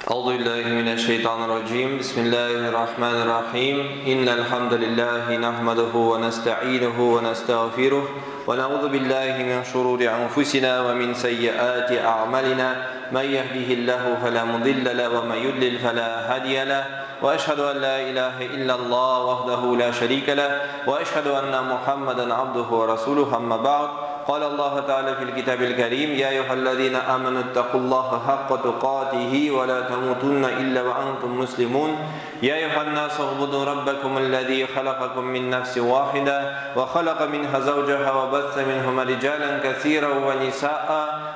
أعوذ بالله من الشيطان الرجيم بسم الله الرحمن الرحيم إن الحمد لله نحمده ونستعينه ونستغفره ونعوذ بالله من شرور أنفسنا ومن سيئات أعمالنا من يهده الله فلا مضل له ومن يضلل فلا هادي له وأشهد أن لا إله إلا الله وحده لا شريك له وأشهد أن محمدا عبده ورسوله أما بعد قال الله تعالى في الكتاب الكريم يا أيها الذين آمنوا اتقوا الله حق تقاته ولا تموتن إلا وأنتم مسلمون يا أيها الناس اعبدوا ربكم الذي خلقكم من نفس واحدة وخلق منها زوجها وبث منهما رجالا كثيرا ونساء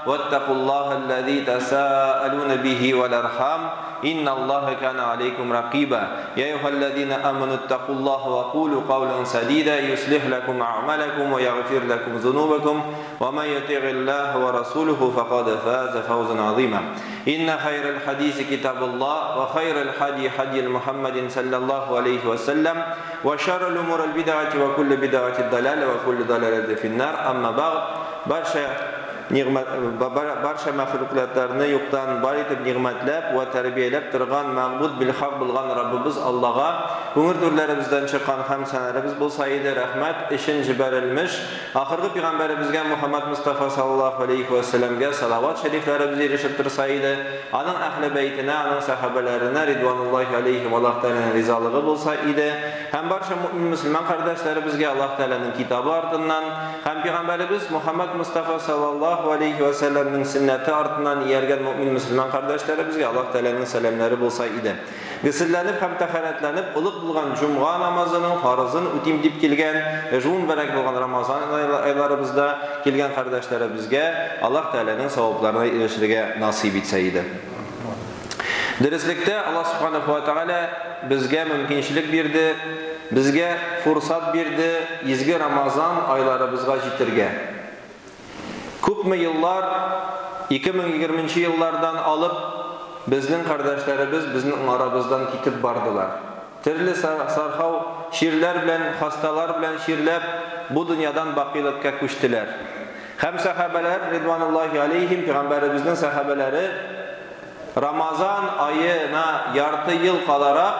واتقوا الله الذي تساءلون به والأرحام إن الله كان عليكم رقيبا يا أيها الذين آمنوا اتقوا الله وقولوا قولا سديدا يصلح لكم أعمالكم ويغفر لكم ذنوبكم ومن يطع الله ورسوله فقد فاز فوزا عظيما إن خير الحديث كتاب الله وخير الحدي حدي محمد صلى الله عليه وسلم وشر الأمور البدعة وكل بدعة ضلالة وكل ضلالة في النار أما بعد برشا барча мәхлуклатларны юктан бар итеп нигъмәтләп вә тәрбияләп торган мәгъбуд бил хак булган Раббыбыз Аллага күңел түрләребездән чыккан һәм сәнәребез булса иде рәхмәт өчен җибәрелмеш ахыргы пәйгамбәребезгә Мухаммад Мустафа саллаллаһу алейхи ва сәлләмгә салават шәрифләребез ирешеп торса иде аның әһле бәйтенә аның сахабәләренә ридвануллаһи алейхим Аллаһ Тәгаләнең ризалыгы булса иде һәм барча мөмин мөселман кардәшләребезгә Аллаһ Тәгаләнең китабы артыннан һәм пәйгамбәребез Мухаммад Мустафа саллаллаһу алейхи ва сәлләмнең сөннәте артыннан ияргән мөмин мөселман кардәшләребезгә Аллаһ Тәгаләнең сәламнәре булса иде. Гөселләнеп һәм тәһарәтләнеп олуг булган җомга намазының фарызын үтим дип килгән, жун бәрәк булган Рамазан айларыбызда килгән кардәшләребезгә Аллаһ Тәгаләнең савапларына ирешергә насыйп итсә иде. Дөреслектә Аллаһ субханаһу ва тәгалә безгә мөмкинчелек бирде, безгә фурсат бирде изге Рамазан айларыбызга җитергә. Күпме еллар 2020 еллардан алып безнең кардәшләребез безнең арабыздан китеп бардылар. Төрле сархау чирләр белән, хасталар белән чирләп бу дөньядан бакыйлыкка күчтеләр. Һәм сахабәләр ридвануллаһи алейхим пәйгамбәребезнең сахабәләре Рамазан аена ярты ел каларак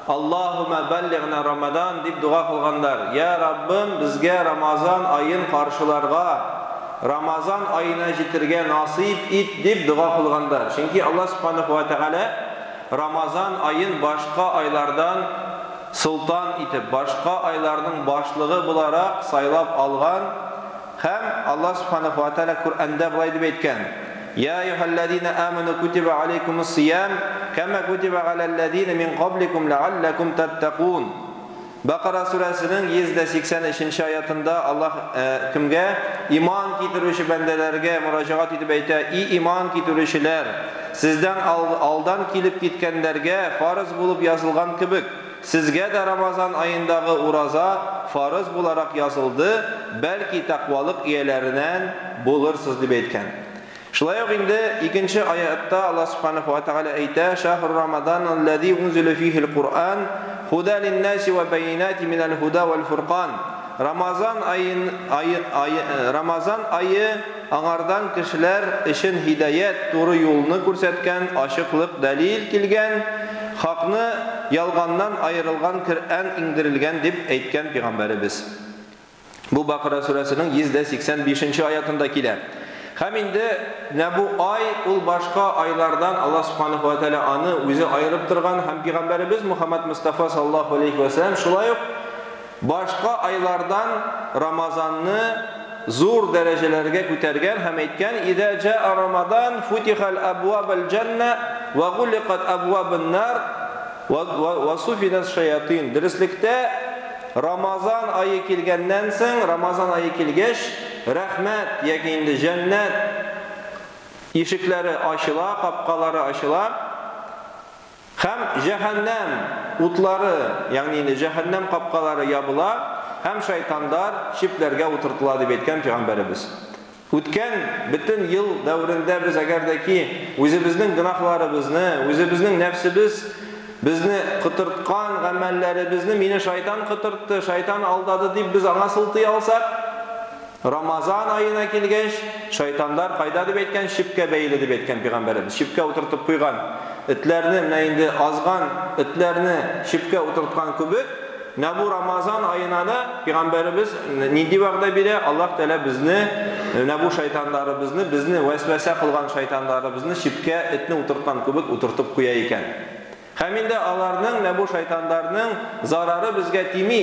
Аллаһумма баллигна Рамадан дип дога кылганнар. Я Раббым, безгә Рамазан аен каршыларга, Рамазан аена җитергә насыйп ит дип дога кылганнар. Чөнки Аллаһ субханаһу ва тәгалә Рамазан аен башка айлардан султан итеп, башка айларның башлыгы буларак сайлап алган һәм Аллаһ субханаһу ва тәгалә Коръәндә болай дип әйткән: Я әйюһәлләзина аману кутиба алейкумус сиям кама кутиба алалләзина мин кабликум ләалләкум таттакун. Бакара сүрәсенең 183 аятында Аллаһ кемгә? Иман китерүче бәндәләргә мөрәҗәгать итеп әйтә: "И иман китерүчеләр, сездән алдан килеп киткәннәргә фарыз булып язылган кебек, сезгә дә Рамазан аендагы ураза фарыз буларак язылды, бәлки тәкъвалык ияләреннән булырсыз" дип әйткән. Шулай ук инде икенче аятта Аллаһ субханаһу ва тәгалә әйтә: "Шаһру Рамадан аллази унзила фихил Куръан худа линнаси ва байинати минал худа вал фуркан." Рамазан айы аңардан кешеләр өчен һидаят, туры юлны күрсәткән, ачыклык, дәлил килгән, хакны ялганнан аерылган Коръән иңдерелгән дип әйткән пәйгамбәребез. Бу Бакара сүрәсенең 185 аятында килә. Һәм инде менә бу ай ул башка айлардан Аллаһ субханаһу ва тәгалә аны үзе аерып торган һәм пәйгамбәребез Мухаммад Мустафа саллаллаһу алейхи ва сәлләм шулай ук башка айлардан Рамазанны зур дәрәҗәләргә күтәргән һәм әйткән: "Иза жаа Рамадан футихал абвабал җанна ва гуликат абвабун нар ва суфинас шаятин." Дөреслектә Рамазан айы килгәннән соң, Рамазан айы килгәч, рәхмәт яки инде җәннәт ишекләре ачыла, капкалары ачыла һәм җәһәннәм утлары, ягъни инде җәһәннәм капкалары ябыла һәм шайтандар чипләргә утыртыла дип әйткән пәйгамбәребез. Үткән бөтен ел дәверендә без әгәр дә ки үзебезнең гөнаһларыбызны, үзебезнең нәфсебез безне котырткан гамәлләребезне мине шайтан котыртты, шайтан алдады дип без аңа сылтый алсак, Рамазан аена килгәч, шайтандар кайда дип әйткән, чипкә бәйле дип әйткән пәйгамбәребез. Чипкә утыртып куйган. Этләрне, менә инде азган этләрне чепкә утырткан кебек, менә бу Рамазан аена да пәйгамбәребез нинди вәгъдә бирә? Аллаһ Тәгалә безне, менә бу шайтаннарыбызны, безне вәсвәсә кылган шайтаннарыбызны чепкә этне утырткан кебек утыртып куя икән. Һәм инде аларның, менә бу шайтаннарның зарары безгә тими.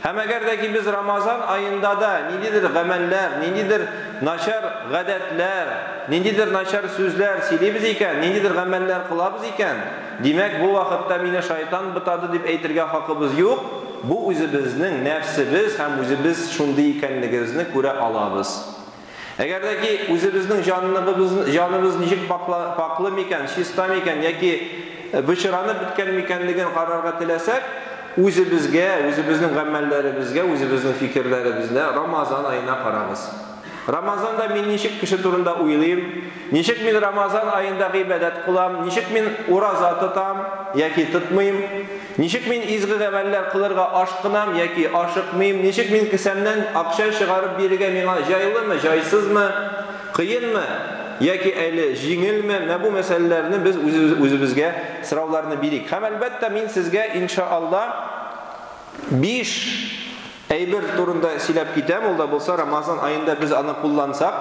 Һәм әгәр дә ки без Рамазан аенда да ниндидер гамәлләр, ниндидер начар гадәтләр, ниндидер начар сүзләр сөйлибез икән, ниндидер гамәлләр кылабыз икән, димәк, бу вакытта мине шайтан бытады дип әйтергә хакыбыз юк. Бу үзебезнең нәфсебез һәм үзебез шундый икәнлегебезне күрә алабыз. Әгәр дә ки үзебезнең җаныбыз, җаныбыз ничек паклы микән, чиста микән яки бычыранып беткән микәнлеген карарга теләсәк, үзебезгә, үзебезнең гамәлләребезгә, үзебезнең фикерләребезгә Рамазан аена карагыз. Рамазанда мин ничек кеше турында уйлыйм, ничек мин Рамазан аенда гыйбадәт кылам, ничек мин ураза тотам яки тотмыйм, ничек мин изге гамәлләр кылырга ашкынам яки ашыкмыйм, ничек мин кесәмнән акча чыгарып бирергә миңа җайлымы, җайсызмы, кыенмы яки әле җиңелме? Менә бу мәсьәләләрне без үзебезгә сорауларны бирик. Һәм әлбәттә мин сезгә иншалла 5 әйбер турында сөйләп китәм, ул да булса Рамазан аенда без аны куллансак,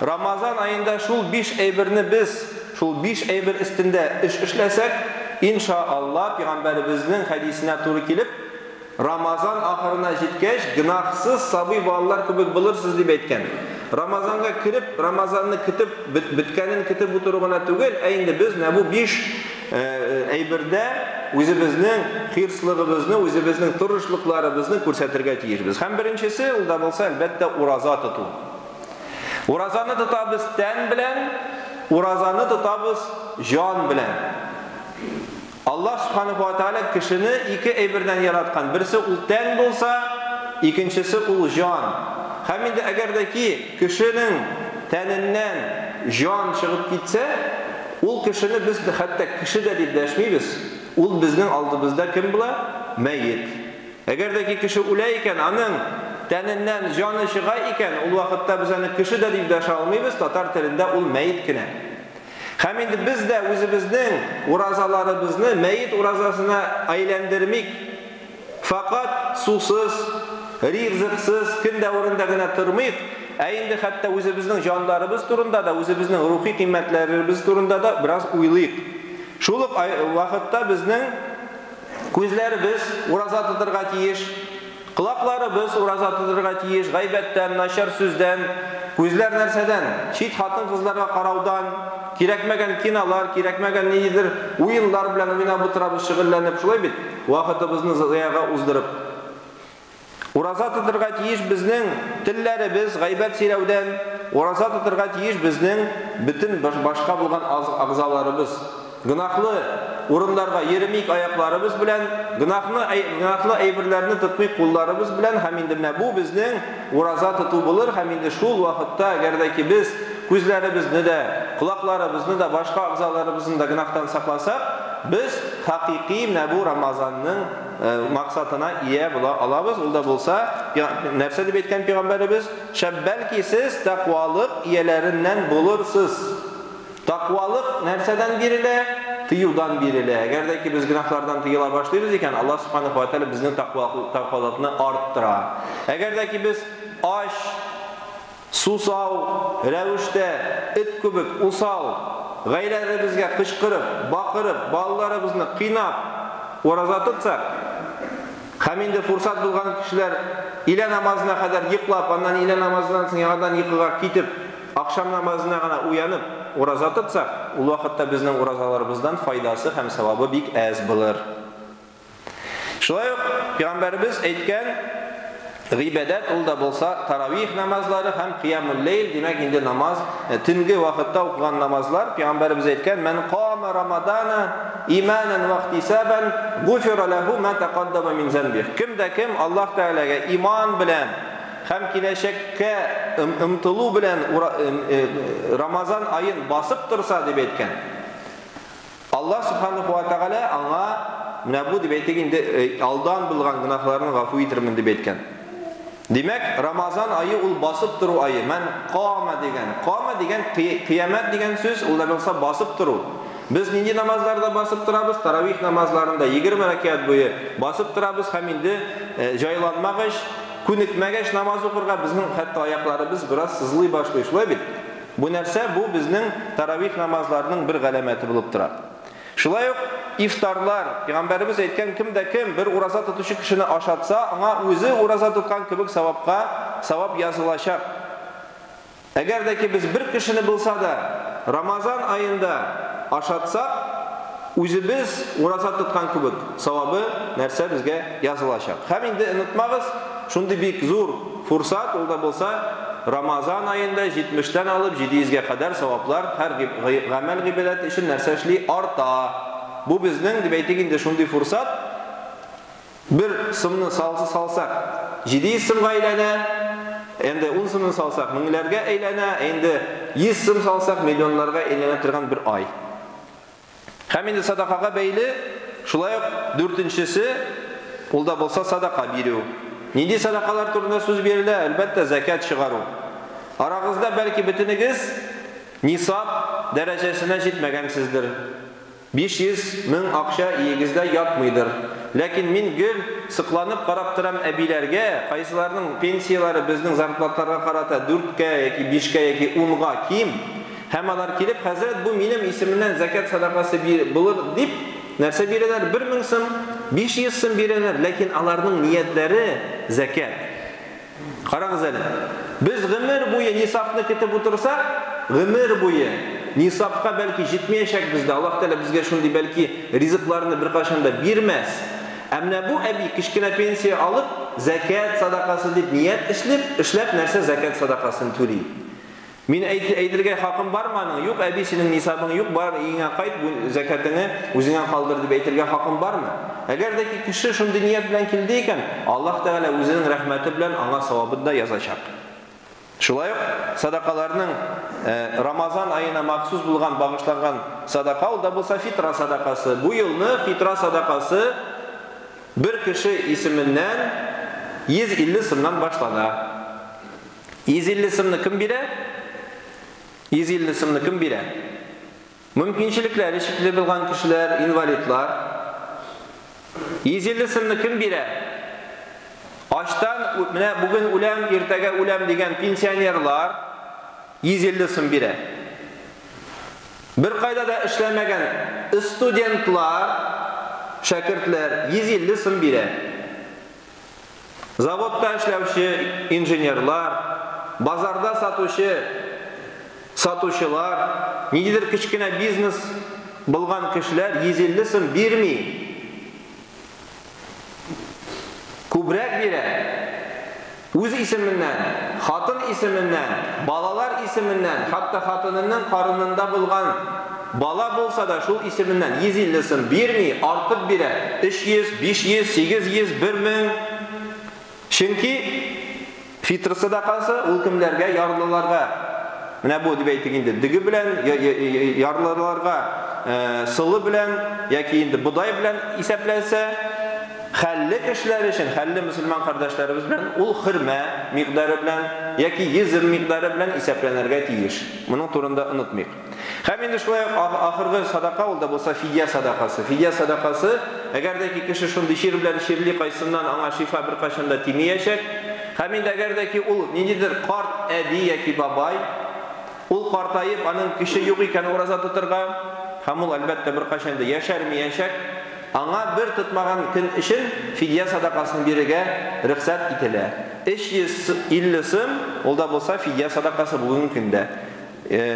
Рамазан аенда шул 5 әйберне без, шул 5 әйбер өстендә эш эшләсәк, иншалла пәйгамбәребезнең хәдисенә туры килеп, Рамазан ахырына җиткәч, гөнаһсыз сабый балалар кебек булырсыз дип әйткән. Рамазанга кереп, Рамазанны көтеп, беткәнен көтеп утыру гына түгел, ә инде без менә бу 5 әйбердә үзебезнең хирслыгыбызны, үзебезнең тырышлыкларыбызны күрсәтергә тиешбез. Һәм беренчесе, ул да булса, әлбәттә, ураза тоту. Уразаны тотабыз тән белән, уразаны тотабыз җан белән. Аллаһ субханаһу ва тааля кешене ике әйбердән яраткан. Берсе ул тән булса, икенчесе ул җан. Һәм инде әгәр дә ки кешенең тәненнән җан чыгып китсә, ул кешене без хәтта кеше дә дип дәшмибез. Ул безнең алдыбызда кем була? Мәет. Әгәр дә ки кеше үлә икән, аның тәненнән җаны чыга икән, ул вакытта без аны кеше дә дип дәшә алмыйбыз, татар телендә ул мәет кенә. Һәм инде без дә үзебезнең уразаларыбызны мәет уразасына әйләндермик. Фақат сусыз, ризыксыз көн дәверендә генә тормыйк, ә инде хәтта үзебезнең җаннарыбыз турында да, үзебезнең рухи кыйммәтләребез турында да бераз уйлыйк. Шул ук вакытта безнең күзләребез ураза тотырга тиеш, колакларыбыз ураза тотырга тиеш, гайбәттән, начар сүздән, күзләр нәрсәдән? Чит хатын-кызларга караудан, кирәкмәгән кинолар, кирәкмәгән ниндидер уеннар белән уйнап утырабыз, шөгыльләнеп, шулай бит? Вакытыбызны заяга уздырып. Ураза тотырга тиеш безнең телләребез гайбәт сөйләүдән, ураза тотырга тиеш безнең бөтен башка булган агзаларыбыз. Гөнаһлы урыннарга йөрмик аякларыбыз белән, гөнаһлы әйберләрне тотмыйк кулларыбыз белән, һәм инде менә бу безнең ураза тоту булыр, һәм инде шул вакытта, әгәр дә ки без күзләребезне дә, колакларыбызны да, башка агзаларыбызны да гөнаһтан сакласак, без хакыйкый менә бу Рамазанның максатына ия була алабыз. Ул да булса, нәрсә дип әйткән пәйгамбәребез? Шәп, бәлки сез тәкъвалык ияләреннән булырсыз. Тәкъвалык нәрсәдән бирелә? Тыюдан бирелә. Әгәр дә ки без гөнаһлардан тыела башлыйбыз икән, Аллаһ субханаһу ва тааля безнең тәкъвалыкны арттыра. Әгәр дә ки без ач, сусау рәвештә эт кебек усал, гаиләләребезгә кычкырып, бакырып, балаларыбызны кыйнап ураза тотсак, һәм инде фурсат булган кешеләр илә намазына кадәр йоклап, аннан илә намазыннан соң яңадан йокыга китеп, акшам намазына гына уянып ураза тотсак, ул вакытта безнең уразаларыбыздан файдасы һәм савабы бик әз булыр. Шулай ук пәйгамбәребез әйткән гыйбадәт ул да булса таравих намазлары һәм кыямул лейл, димәк инде намаз, төнге вакытта укыган намазлар. Пәйгамбәребез әйткән: "Ман кама рамадана иманан ва ихтисабан, гуфира лаху ма тaqaddama мин занбих". Кем дә кем Аллаһ Тәгаләгә иман белән һәм киләчәккә омтылу белән Рамазан аен басып торса дип әйткән. Аллаһ субханаһу ва тааля аңа менә бу дип әйтик инде алдан булган гөнаһларын гафу итермен дип әйткән. Димәк, Рамазан ае ул басып тору ае. Мән кама дигән, кама дигән кыямәт дигән сүз, ул да булса басып тору. Без нинди намазларда басып торабыз? Таравих намазларында 20 рәкәгать буе басып торабыз һәм инде җайланмагач, күнекмәгәч намаз укырга безнең хәтта аякларыбыз бераз сызлый башлый, шулай бит? Бу нәрсә? Бу безнең таравих намазларының бер галәмәте булып тора. Шулай ук ифтарлар, пәйгамбәребез әйткән, кем дә кем бер ураза тотучы кешене ашатса, аңа үзе ураза тоткан кебек савапка савап язылачак. Әгәр дә ки без бер кешене булса да Рамазан аенда ашатсак, үзебез ураза тоткан кебек савабы нәрсә безгә язылачак. Һәм инде онытмагыз, шундый бик зур фурсат, ул да булса Рамазан аенда 70-тән алып 700-гә кадәр саваплар һәр гамәл гыйбадәт өчен нәрсә эшли? Арта. Бу безнең, дип әйтик инде, шундый фурсат, бер сумны салсы салсак, 700 сумга әйләнә, инде 10 сумны салсак, меңләргә әйләнә, инде 100 сум салсак, миллионнарга әйләнә торган бер ай. Һәм инде садакага бәйле, шулай ук дүртенчесе, ул да булса садака бирү. Нинди садакалар турында сүз бирелә? Әлбәттә, зәкят чыгару. Арагызда бәлки бөтенегез нисаб дәрәҗәсенә җитмәгәнсездер. 500 мең акча иегездә ятмыйдыр. Ләкин мин гел сокланып карап торам әбиләргә, кайсыларының пенсияләре безнең зарплатларга карата 4-кә яки 5-кә яки 10-га ким. Һәм алар килеп, хәзрәт, бу минем исемемнән зәкят садакасы булыр дип, нәрсә бирәләр? 1000 сум, 500 сум бирәләр, ләкин аларның ниятләре зәкят. Карагыз әле. Без гомер буе нисабны көтеп утырсак, гомер буе нисабка бәлки җитмәячәкбез дә, Аллаһ Тәгалә безгә шундый бәлки ризыкларны беркайчан да бирмәс. Ә менә бу әби кечкенә пенсия алып, зәкят садакасы дип ният эшләп, эшләп нәрсә зәкят садакасын түли. Мин әйт, әйтергә хакым бармы аның? Юк, әби, синең нисабың юк, бар, өеңә кайт, бу зәкятыңны үзеңә калдыр дип әйтергә хакым бармы? Әгәр дә ки кеше шундый ният белән килде икән, Аллаһ Тәгалә үзенең рәхмәте белән аңа савабын да язачак. Шулай ук садакаларның Рамазан аена махсус булган багышланган садака, ул да булса фитра садакасы. Бу елны фитра садакасы бер кеше исеменнән 150 сумнан башлана. 150 сумны кем бирә? 150 сумны кем бирә? Мөмкинчелекләре чикле булган кешеләр, инвалидлар. 150 сумны кем бирә? Ачтан менә бүген үләм, иртәгә үләм дигән пенсионерлар 150 сум бирә. Бер кайда да эшләмәгән студентлар, шәкертләр 150 сум бирә. Заводта эшләүче инженерлар, базарда сатучы сатучылар, ниндидер кечкенә бизнес булган кешеләр 150 сум бирми. Күбрәк бирә. Үз исеменнән, хатын исеменнән, балалар исеменнән, хәтта хатынының карынында булган бала булса да шул исеменнән 150 сум бирми, артып бирә. 300, 500, 800, 1000. Чөнки фитр садакасы ул кемнәргә? Ярлыларга. Менә бу дип әйтик инде, дөге белән ярлыларга солы белән яки инде бодай белән исәпләнсә, хәлле кешеләр өчен, хәлле мөселман кардәшләребез белән ул хөрмә микъдары белән яки йөзем микъдары белән исәпләнергә тиеш. Моның турында онытмыйк. Һәм инде шулай ук ахыргы садака ул да булса фидия садакасы. Фидия садакасы, әгәр дә ки кеше шундый чир белән чирли, кайсыннан аңа шифа беркайчан да тимәячәк. Һәм инде әгәр дә ки ул ниндидер карт әби яки бабай, ул картаеп, аның көче юк икән ураза тотырга, һәм ул әлбәттә беркайчан да яшәрмәячәк, аңа бер тотмаган көн өчен фидия садакасын бирергә рөхсәт ителә. 350 сум ул да булса фидия садакасы бүгенге көндә.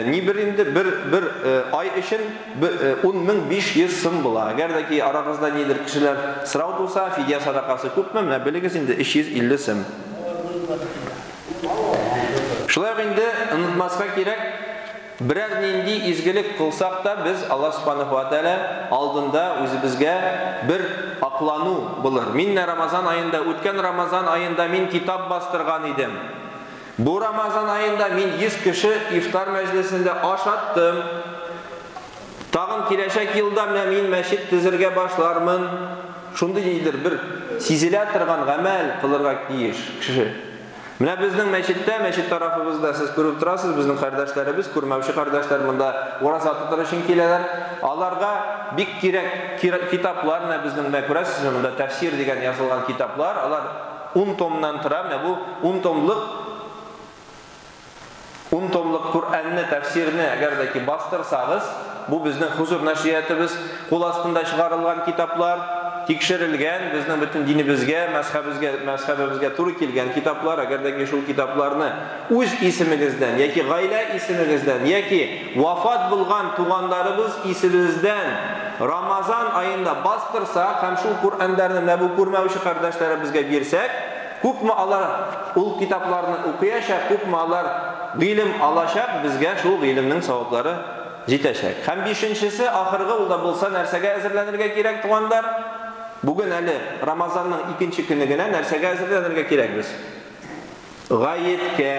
Ни бер инде бер бер ай өчен 10500 сум була. Әгәр дә ки арагызда нидер кешеләр сорау туса, фидия садакасы күпме? Менә белегез инде 350 сум. Шулай ук инде онытмаска кирәк, берәр нинди изгелек кылсак та без Аллаһ субханаһу ва тааля алдында үзебезгә бер аклану булыр. Мин Рамазан аенда, үткән Рамазан аенда мин китап бастырган идем. Бу Рамазан аенда мин 100 кеше ифтар мәҗлесендә ашаттым. Тагын киләчәк елда менә мин мәчет төзергә башлармын. Шундый нидер бер сизелә торган гамәл кылырга тиеш кеше. Менә безнең мәчеттә, мәчет тарафыбызда сез күреп торасыз, безнең кардәшләребез, күрмәүче кардәшләр монда ураза тотыр өчен киләләр. Аларга бик кирәк китаплар, менә безнең менә күрәсезме, монда тәфсир дигән язылган китаплар, алар 10 томнан тора. Менә бу 10 томлык 10 томлык Коръәнне, тәфсирне әгәр дә ки бастырсагыз, бу безнең Хузур нәшриятыбыз кул астында чыгарылган китаплар, тикшерелгән, безнең бөтен динебезгә, мәзһәбебезгә, мәзһәбебезгә туры килгән китаплар, әгәр дә ки шул китапларны үз исемегездән яки гаилә исемегездән яки вафат булган туганнарыбыз исебездән Рамазан аенда бастырсак һәм шул Коръәннәрне менә бу күрмәүче кардәшләребезгә бирсәк, күпме алар ул китапларны укыячак, күпме алар гыйлем алачак, безгә шул гыйлемнең саваплары җитәчәк. Һәм бишенчесе, ахыргы, ул да булса, нәрсәгә әзерләнергә кирәк, туганнар? Бүген әле Рамазанның икенче көне генә, нәрсәгә әзерләнергә кирәк без? Гаеткә.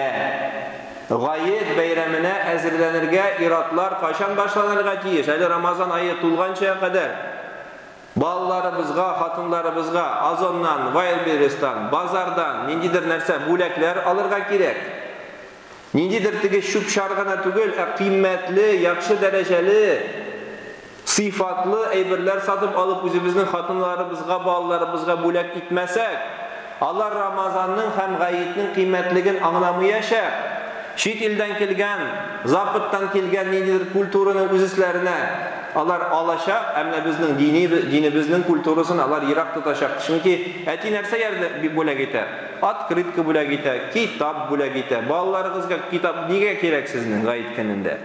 Гает бәйрәменә әзерләнергә ир-атлар кайчан башланырга тиеш? Әле Рамазан ае тулганча кадәр. Балаларыбызга, хатыннарыбызга Озоннан, Вайлдберристан, базардан ниндидер нәрсә, бүләкләр алырга кирәк. Ниндидер теге чүп-чар гына түгел, ә кыйммәтле, яхшы дәрәҗәле, сыйфатлы әйберләр сатып алып үзебезнең хатыннарыбызга, балаларыбызга бүләк итмәсәк, алар Рамазанның һәм гаетнең кыйммәтлеген аңламыячак. Чит илдән килгән, Западтан килгән ниндидер культураны үз өсләренә алар алачак, ә менә безнең дини, динебезнең культурасын алар ерак тотачак. Чөнки әти нәрсә ярдә бүләк итә? Открытка бүләк итә, китап бүләк итә. Балаларыгызга китап нигә кирәк сезнең гает көнендә?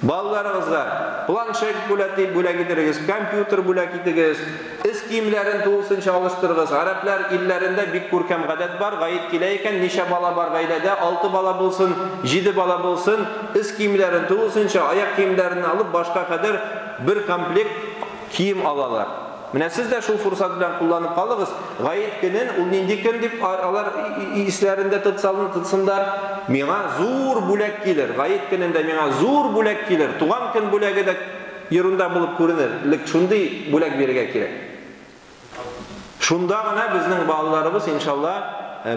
Балаларыгызга планшет бүләк бүләк итегез, компьютер бүләк итегез, эс киемнәрен тулысынча алыштырыгыз. Гарәпләр илләрендә бик күркәм гадәт бар, гает килә икән, ничә бала бар гаиләдә, 6 бала булсын, 7 бала булсын, эс киемнәрен тулысынча, аяк киемнәрен алып, башка кадәр бер комплект кием алалар. Менә сез дә шул фурсат белән кулланып калыгыз. Гает көнен ул нинди көн дип алар исләрендә тотсалын тотсыннар. Миңа зур бүләк килер. Гает көнендә миңа зур бүләк килер. Туган көн бүләге дә ерунда булып күренер. Лек шундый бүләк бирергә кирәк. Шунда гына безнең балаларыбыз иншалла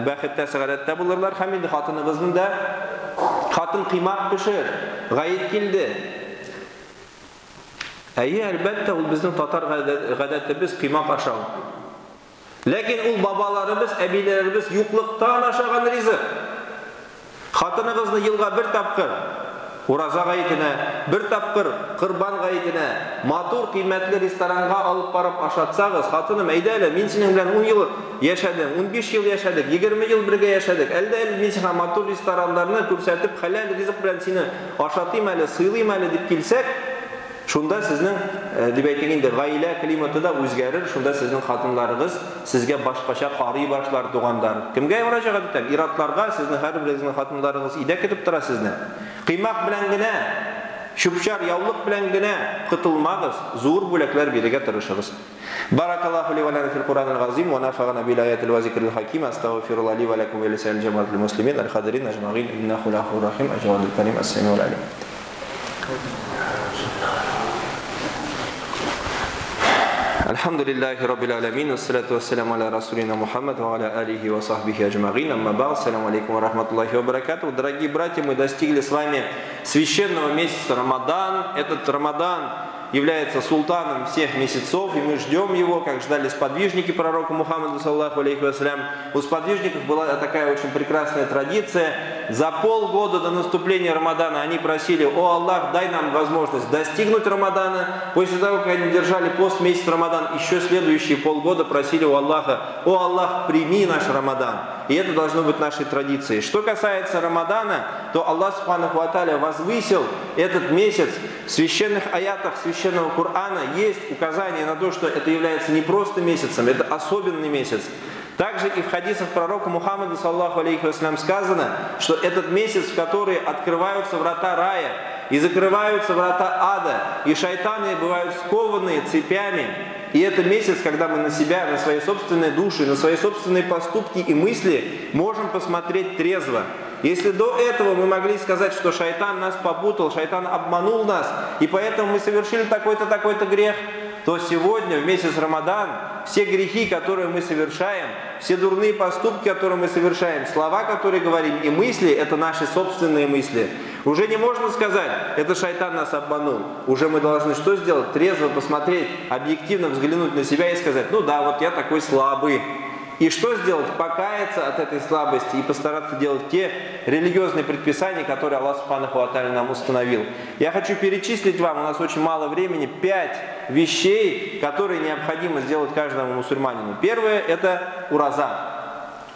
бәхеттә, сәгадәттә булырлар. Һәм инде хатыныгызның да хатын кыймак пешер. Гает килде. Әйе, әлбәттә, ул безнең татар гадәтебез кыймак ашау. Ләкин ул бабаларыбыз, әбиләребез юклыктан ашаган ризык. Хатыныгызны елга бер тапкыр ураза гаетенә, бер тапкыр корбан гаетенә матур кыйммәтле ресторанга алып барып ашатсагыз, хатыным, әйдә әле, мин синең белән 10 ел яшәдем, 15 ел яшәдек, 20 ел бергә яшәдек. Әлдә әле мин сиңа матур рестораннарны күрсәтеп, хәләл ризык белән сине ашатыйм әле, сыйлыйм әле дип килсәк, шунда сезнең, дип әйтик инде, гаилә климаты да үзгәрер, шунда сезнең хатыннарыгыз сезгә башкача карый башлар, тугандар. Кемгә мөрәҗәгать итәм? Ир-атларга, сезнең һәрберегезнең хатыннарыгыз өйдә көтеп тора сезне. Кыймак белән генә, чүп-чар яулык белән генә котылмагыз, зур бүләкләр бирергә тырышыгыз. Баракаллаху ли ва лана фил Куранил газим ва нафагана бил аятил ва зикрил хаким. Астагфируллах ли ва лакум ва лисаил джамаатил муслимин аль хадирин ажмагин иннаху лахур рахим аджавадул карим ас-самиул алим. Альхамдулиллахи раббил аламин, вассалату вассаламу аля расулина Мухаммад ва аля алихи ва сахбихи аджмаин. Амма ба'д. Ассаламу алейкум ва рахматуллахи ва баракатух. Дорогие братья, мы достигли с вами священного месяца Рамадан. Этот Рамадан является султаном всех месяцев, и мы ждем его, как ждали сподвижники пророка Мухаммада, саллаллаху алейхи ва саллям. У сподвижников была такая очень прекрасная традиция. За полгода до наступления Рамадана они просили: «О Аллах, дай нам возможность достигнуть Рамадана». После того, как они держали пост месяц Рамадан, еще следующие полгода просили у Аллаха: «О Аллах, прими наш Рамадан». И это должно быть нашей традицией. Что касается Рамадана, то Аллах субханаху ва тааля возвысил этот месяц. В священных аятах священного Корана есть указание на то, что это является не просто месяцем, это особенный месяц. Также и в хадисах пророка Мухаммада, саллаллаху алейхи ва саллям, сказано, что этот месяц, в который открываются врата рая и закрываются врата ада, и шайтаны бывают скованные цепями. И это месяц, когда мы на себя, на свои собственные души, на свои собственные поступки и мысли можем посмотреть трезво. Если до этого мы могли сказать, что шайтан нас попутал, шайтан обманул нас, и поэтому мы совершили такой-то, такой-то грех, то сегодня, в месяц Рамадан, все грехи, которые мы совершаем, все дурные поступки, которые мы совершаем, слова, которые говорим, и мысли – это наши собственные мысли. Уже не можно сказать, это шайтан нас обманул. Уже мы должны что сделать? Трезво посмотреть, объективно взглянуть на себя и сказать, ну да, вот я такой слабый. И что сделать? Покаяться от этой слабости и постараться делать те религиозные предписания, которые Аллах субханаху ва тааля нам установил. Я хочу перечислить вам, у нас очень мало времени, 5 вещей, которые необходимо сделать каждому мусульманину. Первое – это ураза.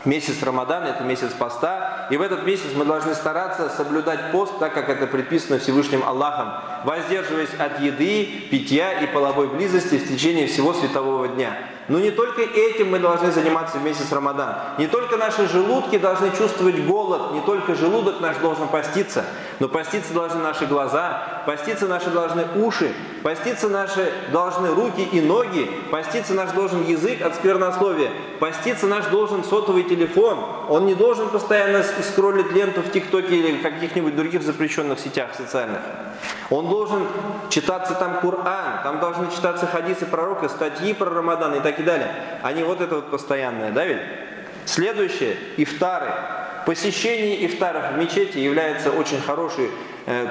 Месяц Рамадан – это месяц поста, и в этот месяц мы должны стараться соблюдать пост, так как это предписано Всевышним Аллахом, воздерживаясь от еды, питья и половой близости в течение всего светового дня. Но не только этим мы должны заниматься в месяц Рамадан. Не только наши желудки должны чувствовать голод, не только желудок наш должен поститься, но поститься должны наши глаза, поститься наши должны уши, поститься наши должны руки и ноги, поститься наш должен язык от сквернословия, поститься наш должен сотовый телефон. Он не должен постоянно скроллить ленту в ТикТоке или в каких-нибудь других запрещенных сетях социальных. Он должен читаться там Коран, там должны читаться хадисы пророка, статьи про Рамадан и так далее. Они вот это вот постоянное, да ведь? Следующее – ифтары. Посещение ифтаров в мечети является очень хорошей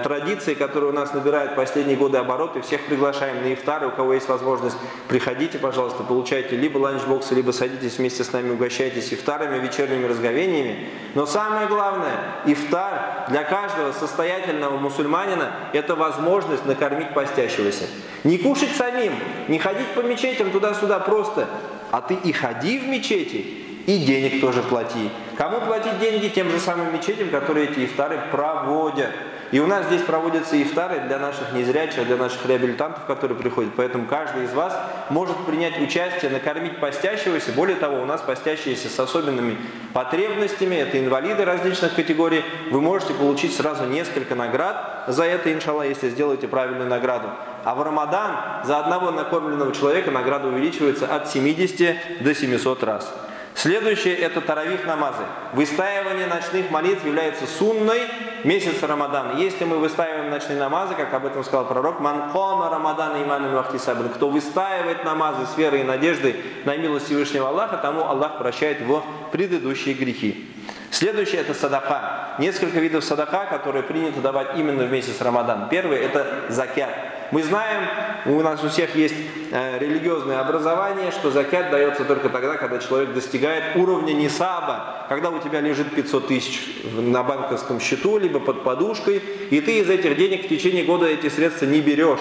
традицией, которая у нас набирает последние годы обороты. Всех приглашаем на ифтары, у кого есть возможность, приходите, пожалуйста, получайте либо ланчбоксы, либо садитесь вместе с нами, угощайтесь ифтарами, вечерними разговениями. Но самое главное, ифтар для каждого состоятельного мусульманина – это возможность накормить постящегося. Не кушать самим, не ходить по мечетям туда-сюда просто, а ты и ходи в мечети, и денег тоже плати. Кому платить деньги? Тем же самым мечетям, которые эти ифтары проводят. И у нас здесь проводятся ифтары для наших незрячих, для наших реабилитантов, которые приходят. Поэтому каждый из вас может принять участие, накормить постящегося. Более того, у нас постящиеся с особенными потребностями, это инвалиды различных категорий. Вы можете получить сразу несколько наград за это, иншаллах, если сделаете правильную награду. А в Рамадан за одного накормленного человека награда увеличивается от 70 до 700 раз. Следующее – это таравих намазы. Выстаивание ночных молитв является сунной месяца Рамадана. Если мы выстаиваем ночные намазы, как об этом сказал пророк, «Ман кама Рамадана иманан вахтисабан», кто выстаивает намазы с верой и надеждой на милость Всевышнего Аллаха, тому Аллах прощает его предыдущие грехи. Следующее – это садака. Несколько видов садака, которые принято давать именно в месяц Рамадан. Первый – это закят. Мы знаем, у нас у всех есть религиозное образование, что закят дается только тогда, когда человек достигает уровня нисаба, когда у тебя лежит 500 тысяч на банковском счету, либо под подушкой, и ты из этих денег в течение года эти средства не берешь.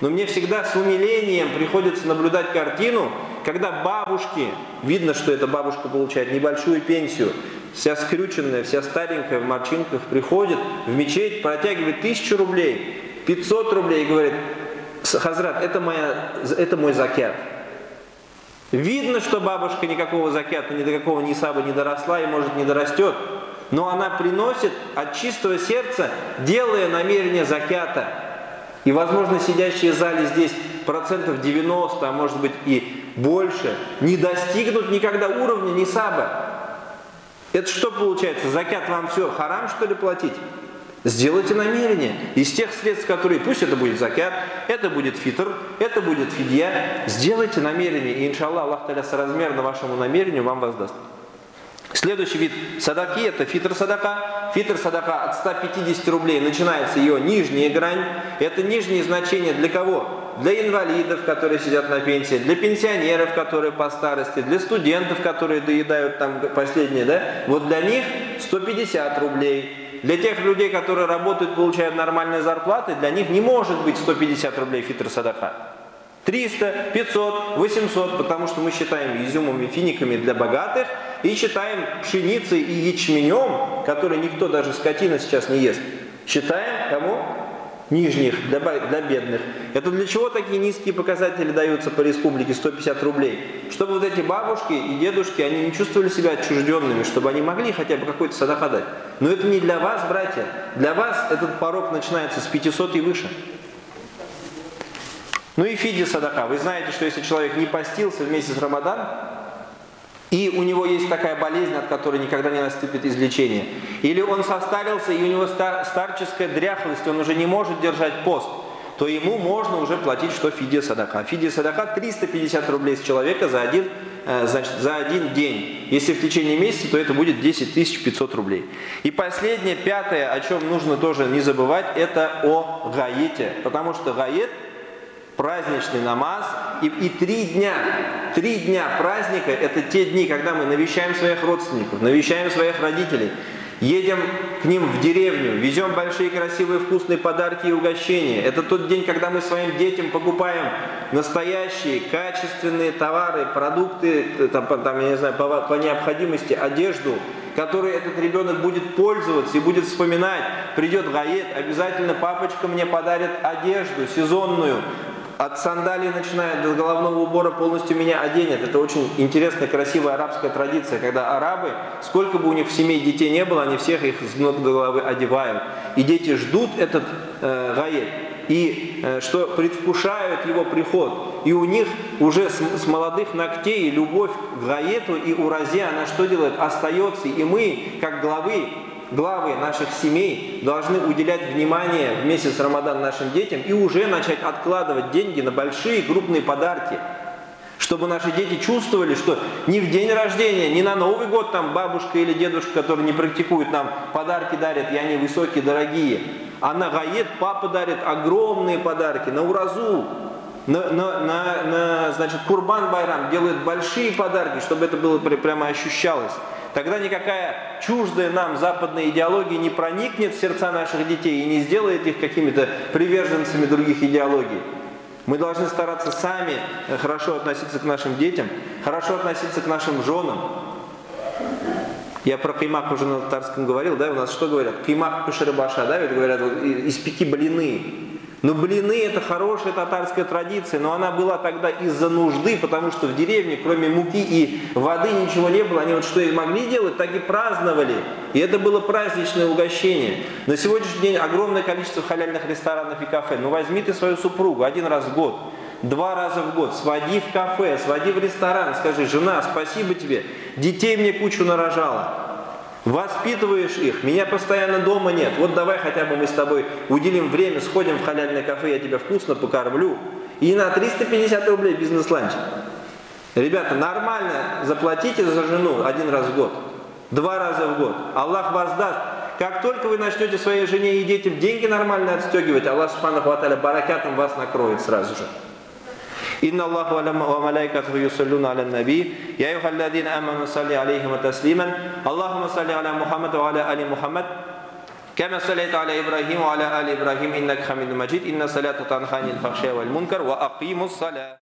Но мне всегда с умилением приходится наблюдать картину, когда бабушки, видно, что эта бабушка получает небольшую пенсию, вся скрюченная, вся старенькая, в морщинках, приходит в мечеть, протягивает 1000 рублей, 500 рублей и говорит: «Хазрат, это мой закят». Видно, что бабушка никакого закята, ни до какого нисаба не доросла и, может, не дорастет, но она приносит от чистого сердца, делая намерение закята. И, возможно, сидящие в зале здесь процентов 90, а может быть и больше, не достигнут никогда уровня нисаба. Это что получается? Закят вам все, харам, что ли, платить? Сделайте намерение. Из тех средств, которые, пусть это будет закят, это будет фитр, это будет фидья, сделайте намерение, и, иншаллах, Аллах та'аля соразмерно вашему намерению вам воздаст. Следующий вид садаки – это фитр-садака. Фитр-садака от 150 рублей начинается ее нижняя грань. Это нижнее значение для кого? Для инвалидов, которые сидят на пенсии, для пенсионеров, которые по старости, для студентов, которые доедают там последние, да? Вот для них 150 рублей. Для тех людей, которые работают, получают нормальные зарплаты, для них не может быть 150 рублей фитр-садака. 300, 500, 800, потому что мы считаем изюмом и финиками для богатых и считаем пшеницей и ячменем, который никто, даже скотина, сейчас не ест. Считаем кому? Нижних, для бедных. Это для чего такие низкие показатели даются по республике 150 рублей? Чтобы вот эти бабушки и дедушки, они не чувствовали себя отчужденными, чтобы они могли хотя бы какой-то садака дать. Но это не для вас, братья. Для вас этот порог начинается с 500 и выше. Ну и фидия садака. Вы знаете, что если человек не постился в месяц Рамадан, и у него есть такая болезнь, от которой никогда не наступит излечение, или он состарился, и у него старческая дряхлость, он уже не может держать пост, то ему можно уже платить, что фидия садака. Фидия садака 350 рублей с человека за один, значит, за один день. Если в течение месяца, то это будет 10 500 рублей. И последнее, пятое, о чем нужно тоже не забывать, это о гаете. Потому что гает – праздничный намаз, и 3 дня праздника – это те дни, когда мы навещаем своих родственников, навещаем своих родителей, едем к ним в деревню, везем большие красивые вкусные подарки и угощения. Это тот день, когда мы своим детям покупаем настоящие качественные товары, продукты, там, я не знаю, по необходимости, одежду, которой этот ребенок будет пользоваться и будет вспоминать. Придет гаед, обязательно папочка мне подарит одежду сезонную. От сандалий начиная до головного убора полностью меня оденет. Это очень интересная, красивая арабская традиция, когда арабы, сколько бы у них в семье детей не было, они всех их с ног до головы одевают. И дети ждут этот гаед, и что предвкушают его приход. И у них уже с молодых ногтей любовь к гаету и уразе, она что делает? Остается. И мы, как главы наших семей, должны уделять внимание в месяц Рамадан нашим детям и уже начать откладывать деньги на большие крупные подарки, чтобы наши дети чувствовали, что ни в день рождения, ни на Новый год там бабушка или дедушка, который не практикует, нам подарки дарят, и они высокие, дорогие. А на гаед папа дарит огромные подарки, на уразу, значит, Курбан-байрам делают большие подарки, чтобы это было прямо ощущалось. Тогда никакая чуждая нам западная идеология не проникнет в сердца наших детей и не сделает их какими-то приверженцами других идеологий. Мы должны стараться сами хорошо относиться к нашим детям, хорошо относиться к нашим женам. Я про каймак уже на татарском говорил, да, у нас что говорят? Каймак пешербаша, да, ведь говорят, вот, испеки блины. Но блины – это хорошая татарская традиция, но она была тогда из-за нужды, потому что в деревне, кроме муки и воды, ничего не было. Они вот что и могли делать, так и праздновали. И это было праздничное угощение. На сегодняшний день огромное количество халяльных ресторанов и кафе. Но возьми ты свою супругу один раз в год, 2 раза в год, своди в кафе, своди в ресторан, скажи: жена, спасибо тебе, детей мне кучу нарожала. Воспитываешь их, меня постоянно дома нет. Вот давай хотя бы мы с тобой уделим время, сходим в халяльное кафе, я тебя вкусно покормлю. И на 350 рублей бизнес-ланч. Ребята, нормально заплатите за жену 1 раз в год, 2 раза в год. Аллах воздаст. Как только вы начнете своей жене и детям деньги нормально отстегивать, Аллах субханаху ва тааля баракатом вас накроет сразу же. إن الله وملائكته يصلون على النبي يا أيها الذين آمنوا صلوا عليه وتسليما اللهم صل على محمد وعلى آل محمد كما صليت على إبراهيم وعلى آل إبراهيم إنك حميد مجيد إن الصلاة تنهى عن الفحشاء والمنكر وأقيموا الصلاة.